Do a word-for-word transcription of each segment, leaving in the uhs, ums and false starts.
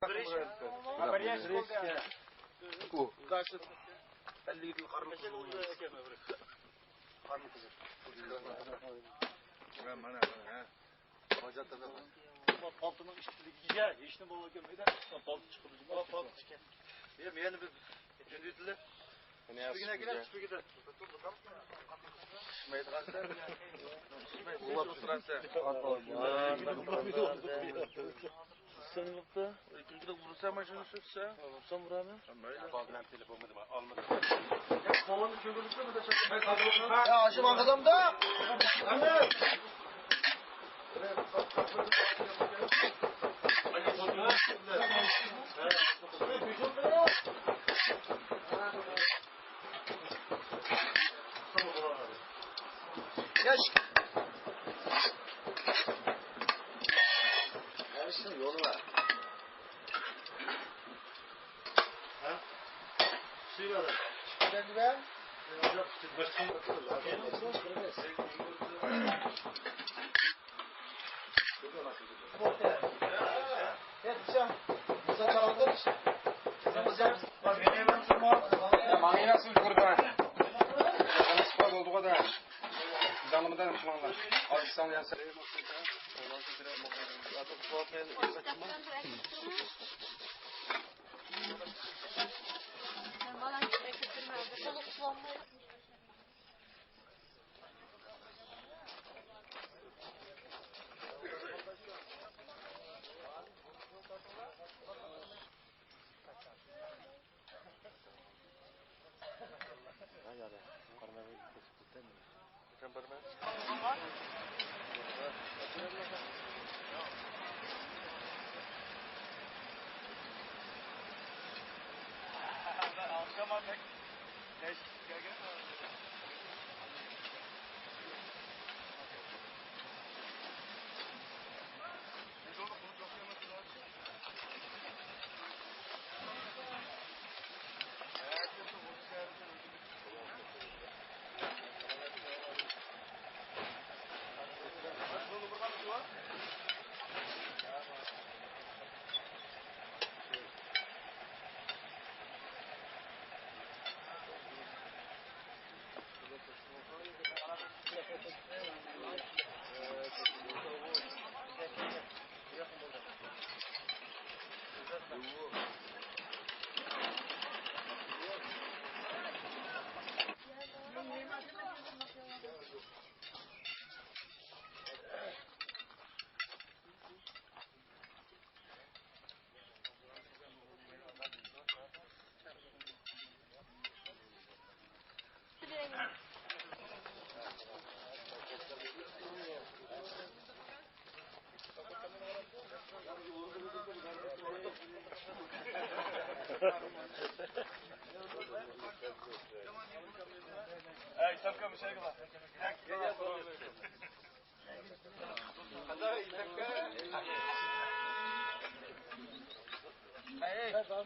بىر ياش بولدى. ئۇ. قارمۇ قىزى؟ قارمۇ قىزى. مانا، مانا، ھە. پالتىنىڭ ئىچىدىكىگە ھېچنېمە بولماي كەلمەيدۇ. پالتا چىقىدۇ. پالتا چىقىدۇ. يەنە بىر جۈندىتىلدى. تۈپىگىنى ئەكىلەپ، تۈپىگىدە. پىشمايدىغانسەن. پىشمايدىغانسەن. سىنىپتا كۈلكىدە ئۇرسا ماشىنا سۈرسە. ئۇرسام ئۇرامەن. يا، ئاشۇ ماڭغىنىمدا. ياش. ھەممىسىنىڭ يولى بار. ھە؟ سۈيى بار. ماڭىنا سىز يۈگۈرۈپ بېرىڭ. ئىسپات بولدىغۇ دا. داڭلىمىدا شۇڭلار. ئالدىسان ياسا.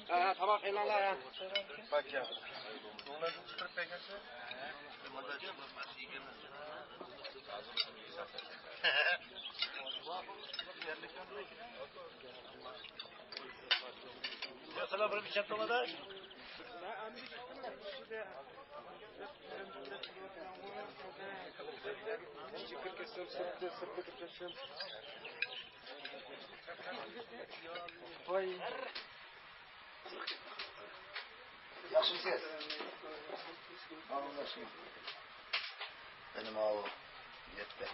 ھە، تاماق قىلىڭلار، ھە. يا سلام، بىر بىر چەت تومادا. ۋاي. ياخشىمۇسىز؟ ماڭىڭلار شۇ. مېنىڭ ئاۋۇ يەتتە.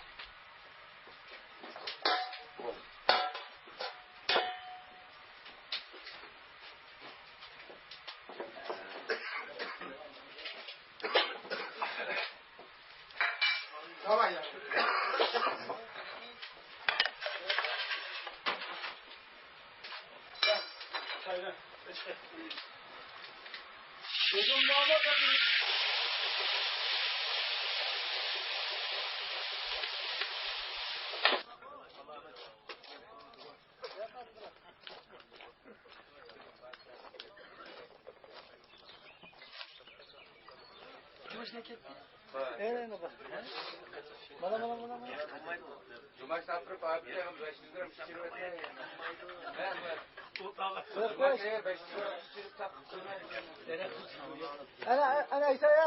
مانا، مانا، مانا، مانا. ئەنە، ئەنە ئەيسا، ئە.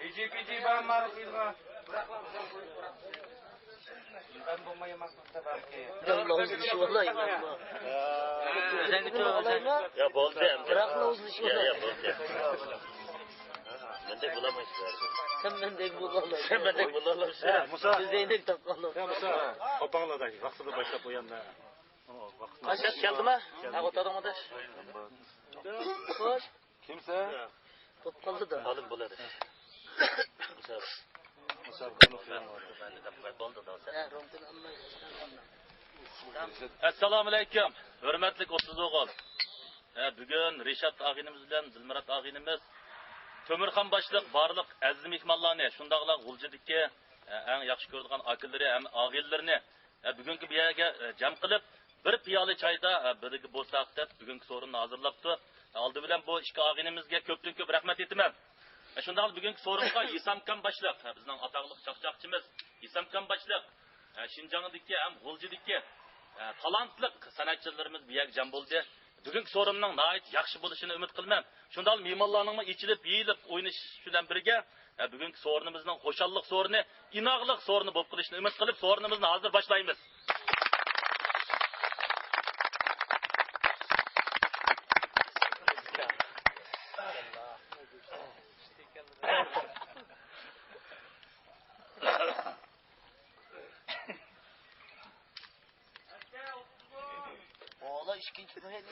ھىجى-پىجى بارمۇ قىزغا؟ بىزدەن بولماي ياماقلىقتا باركى. يا، بولدى ئەمدى. يا، يا، بولدى. مەندەك بولالمايسىز. سەن مەندەك بولالمايسەن. سەن مەندەك بولالمايسەن. يا، مۇسا. بىز دەيدەك تاپقانلار. يا، مۇسا. قوپاڭلار دا، ۋاقتىدا باشلاپ قويامدا. ئاشات كەلدىما؟ ھە، ئولتۇردۇڭمۇ داش؟ خوش. كىمسەن؟ بولۇپ قالدى-دە. مالىم بولىدۇ. مۇسابىقە. مۇسابىقە. بولدى-دە. ئەسسالامۇئەلەيكۇم، ھۆرمەتلىك ئوتتۇز ئوغۇل. ھە، بۈگۈن رىشات ئاغىنىمىز بىلەن دىلمۇرات ئاغىنىمىز تۆمۈرخان باشلىق بارلىق ئەزىز مېھمانلارنى، شۇنداقلا غۇلجىدىكى، ھە، ئەڭ ياخشى كۆرىدىغان ئاكىلىرى ھەم ئاغىنىلىرىنى، ھە، بۈگۈنكى بۇ يەرگە، ھە، جەم قىلىپ، بىر پىيالە چايدا، ھە، بىرگە بولساق دەپ بۈگۈنكى سورۇننى ھازىرلاپتۇ. ئالدى بىلەن بۇ ئىككى ئاغىنىمىزگە كۆپتىن كۆپ رەھمەت ئېيتىمەن. شۇنداقلا بۈگۈنكى سورۇنغا ھېسامكان باشلىق، بىزنىڭ ئاتاقلىق چاقچاقچىمىز ھېسامكان باشلىق، شىنجاڭدىكى ھەم غۇلجىدىكى تالانتلىق سەنئەتچىلىرىمىز بۇ يەرگە جەم بولدى. بۈگۈنكى سورۇننىڭ ناھايىتى ياخشى بولۇشىنى ئۈمىد قىلىمەن. شۇنداقلا مېھمانلارنىڭمۇ ئېچىلىپ، يېيىلىپ، ئوينىشىش بىلەن بىرگە، بۈگۈنكى سورۇنىمىزنىڭ خۇشاللىق سورۇنى، ئىناقلىق سورۇنى بولۇپ قېلىشىنى ئۈمىد قىلىپ، سورۇنىمىزنى ھازىر باشلايمىز. ئولا ئىككىنچى پويىز.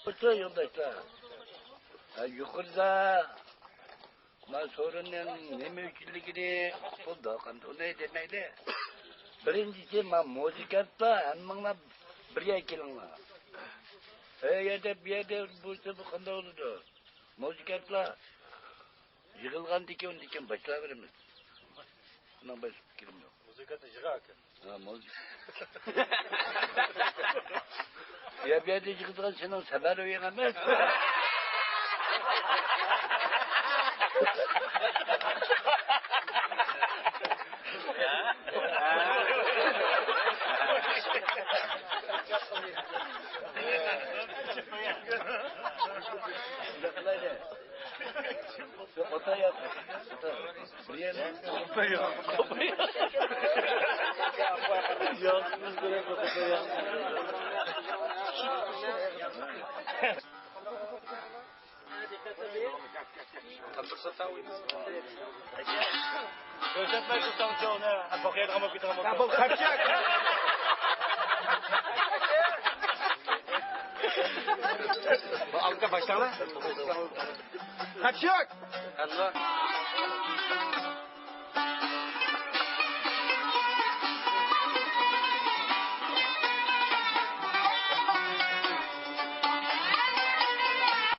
ئوتۇر يولداشلار. ھە، يۇقىرىدا مانا سورۇننىڭ نېمە ئۈچۈنلۈكىنى ئۇقتۇردۇق. ئەمدى ئۇنى دېمەيلى. بىرىنچىسى، مانا مۇزىكانتلار، ھەممىڭلار بىر يەرگە كېلىڭلار. ئەگەردە بۇ يەردە بولسا، بۇ قانداق بولىدۇ؟ مۇزىكانتلار يىغىلغاندىن كېيىن، ئۇندىن كېيىن باشلاۋېرىمىز. ئۇنىڭ باشقا پىكرىم يوق. مۇزىكانتنى يىغا ئاكا. ھە، مۇز-، يا، بۇ يەردە يىغىدىغان سېنىڭ سەمەلىۋىڭ ئەمەس. كۆرسەتمەي تۇرساڭچۇ ئۇنى، باقىدىغان بولۇپ كېتىدىغان بولسا. يا، بۇ خەپچەك! بۇ ئالدىدا باشلاڭلار. خەپچەك!